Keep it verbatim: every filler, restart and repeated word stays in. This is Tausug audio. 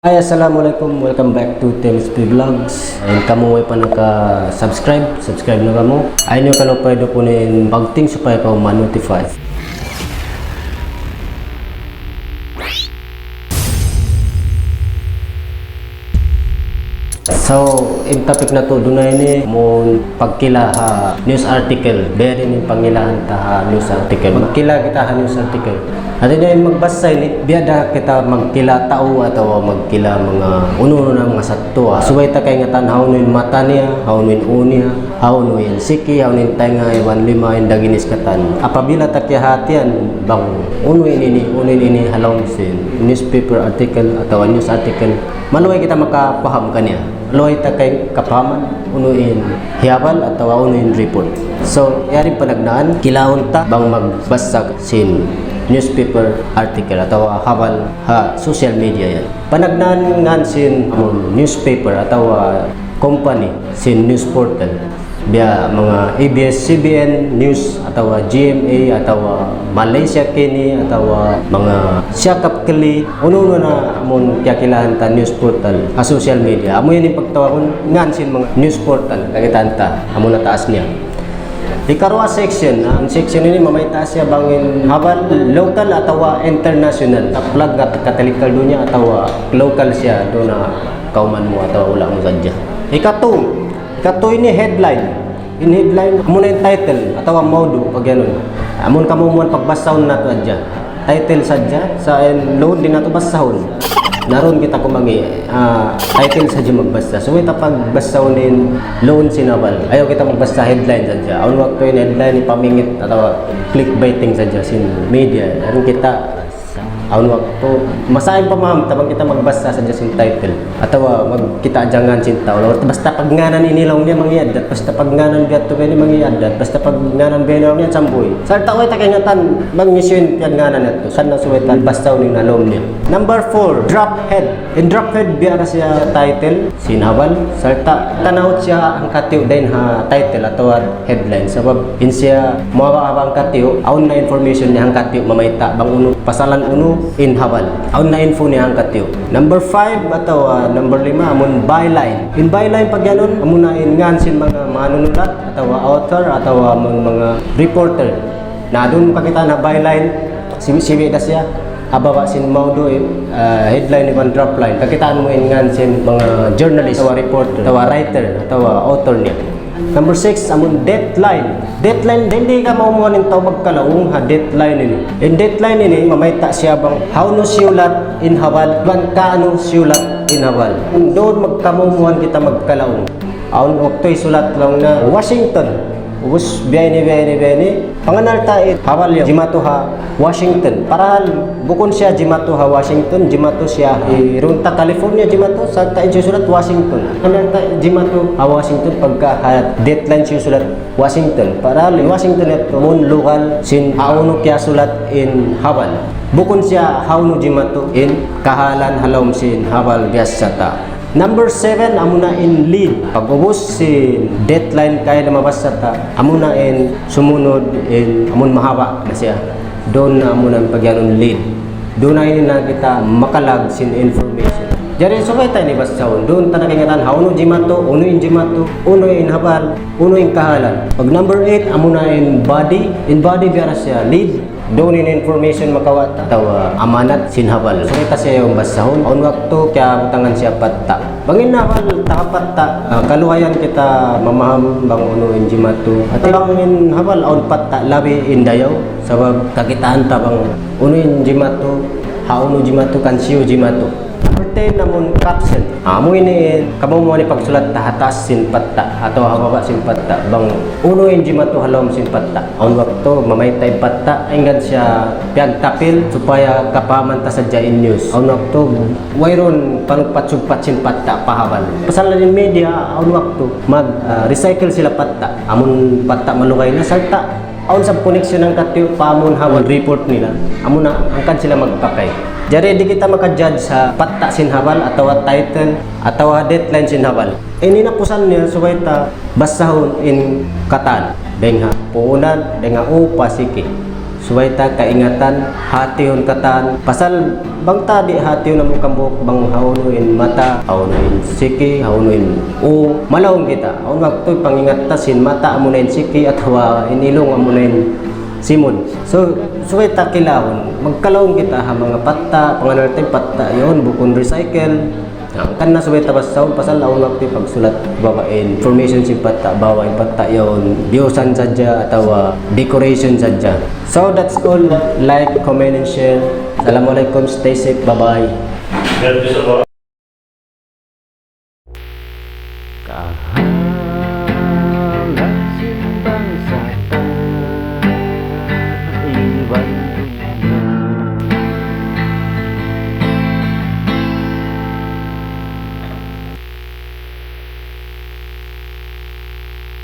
Hi, assalamualaikum. Welcome back to T M S P Vlogs. In kamu way pa naka-subscribe, subscribe na kamu. Ayaw niyu kalupahi dukunin bagting supaya kamu ma-notify. So, in topic natu' dunay ini, amun pagkila ha news article. Biya' diin in pangilahan ta ha news article. Magkila kita ha news article. Hati niya in magbasa ini, biya' da kita magkila tau atawa magkila manga unu-unu na manga sattuwa. Subay ta kaingatan hawnu in mata niya, hawnu in ū niya, hawnu in siki, hawnu in taynga, iban lima, in daginis katan. Apabila ta kiyahatihan bang unu in ini, unu in ini ha lawm sin newspaper article atawa news article, maluhay kita makapaham kaniya. Maluhay ta kaing kapahaman unu in hiyabal atawa unu in report. So, yari panagnaan, kilaun ta bang magbasa sin newspaper article atawa habal ha social media yan. Panagnaan ngan sin amun newspaper atawa company sin news portal. Biya' manga A B S C B N News atawa G M A atawa Malaysia Kini atawa manga Siakap Keli, unu-unu na amun kiyakilahan ta news portal ha social media. Amu yan in pagtawagun ngan sin manga news portal, kakitaan ta, amu na taas niya. Hikaruwa section, in section ini mamayta' siya bang in habal local atawa international, taplag at katalikal dunya atawa local siya duun ha kawman mu atawa hula' mu sadja. Hikatu, hikatu ini headline. In headline, amuna in title, atawa mawdu', pagyanun. Amun kamu muan pagbasahun natu' hadja. Title sadja, sa' in luun di' natu' basahun. Narun kita kumangi', ah, title sadja magbasa. So, kita pagbasahun in luun sin habal. Ayaw kita magbasa headline sadja. Awn waktu in headline, ipamingit atawa clickbaiting sadja sin media. Narun kita Awn waktu, masain pamaham ta bang kita magbasa sadja sin title. Atawa magkita' jangan sin tau. Laung, basta pagngānan ini laung niya mangi' addat, basta pagngānan biya' tu ini mangi' addat, basta pagngānan biya' ini laung niya sambuy. Sarta' way ta kaingatan bang hisiyu in piyagngānan yadtu. Sa' na subay ta basahun in ha lawm niya. Number four, drop head. In drop head biya' da siya title sin habal. Sarta' tanaw siya hangkatiyu' dayn ha title atawa headline. Sabab in siya mahaba'-haba' hangkatiyu', awn na information niya hangkatiyu' mamayta' bang unu, pasalan unu in habal. Awn na info niya hangkatiyu'. Number five atawa number lima, amun byline. In byline pagyanun, amuna in ngān sin manga manunulat atawa author atawa manga, manga reporter. Na duun kakitaan ha byline, sibi'-sibi' da siya. Ha baba' sin mawdu', ah, headline iban drop line. Kakitaan mu in ngān sin manga journalist, atawa reporter, atawa writer, atawa author niya. Number six, amun dateline. Dateline, dayn di' ka maumuhan in tau magkalaung ha dateline ini. In dateline ini, mamayta' siya bang hawnu siyulat in habal, iban ka'nu siyulat in habal. Duun magkamaumuhan kita magkalaung. Awn waktu hisulat laung na Washington. Ubus biya' ini, biya' ini, biya' ini. Pangannal ta in habal yan jimatu ha Washington. Parahal bukun siya jimatu ha Washington, jimatu siya ha, duun ta California jimatu, sa' ta in siyusulat Washington. Pangannal ta jimatu ha Washington pagka ha dateline siyusulat Washington. Parahal in Washington yadtu amun lugal sin hawnu kiyasulat in habal. Bukun siya hawnu jimatu in kahālan ha lawm sin habal biyassa ta. Number seven, amuna in lead. Pag'ubus sin dateline kaina mabasa ta, amuna in sumunud in amun mahaba' na siya. Duun na amuna in pagyanun lead. Duun na ini na kita makalag sin information. Jari subay ta ini basahun. Duun ta na kaingatan hawnu jimatu, unu in jimatu, unu in habal, unu in kahālan. Pag number eight, amuna in body. In body biya' da siya lead. Duun in information makawa' ta atawa amanat sin habal. Subay ta siya yan basahun. Awn waktu kiyabutangan siya patta'. Bang in habal taga patta', ah, kaluhayan kita mamaham bang unu in jimatu. Hati bang in habal awn patta' labi in dayaw. Sabab kakitaan ta bang unu in jimatu, hawnu jimatu, kan hisiyu jimatu. Number ten, amun caption. Amu ini, kamu mu ini pagsulat ta ha taas sin patta' atawa ha baba' sin patta'. Bang unu in jimatu ha lawm sin patta'. Awn waktu mamayta' in patta', hangkan siya piyagtapil supaya kapahaman ta sadja in news. Awn waktu wayruun panugpat-sugpat sin patta' pa habal. Pasal in media, awn waktu mag, ah, recycle sila patta'. Amun patta' malugay na, sarta' awn sab connection hangkatiyu' pa amun habal report nila. Amuna, hangkan sila magpakay. Jari di' kita maka-judge ha patta' sin habal atawa title atawa dateline sin habal. In hinapusan niya subay ta basahun in katan. Dayn ha puunan, dayn ha upa, siki. Subay ta kaingatan, hatihun katan. Pasal bang ta di' hatihun amu hambuuk bang hawnu in mata, hawnu in siki, hawnu in u, malaung kita. Awn waktu pangingat ta sin mata amuna in siki atawa in ilung amuna in simud. So, subay ta kilaun. Magkalaung kita ha manga patta', pangannal ta in patta' yaun, bukun recycle. Hangkan na subay ta basahun pasal awn waktu pagsulat bahwa information sin patta', bahwa in patta' yaun biyusan sadja atawa decoration sadja. So that's all. Like, comment, and share. Assalamualaikum, stay safe, bye-bye.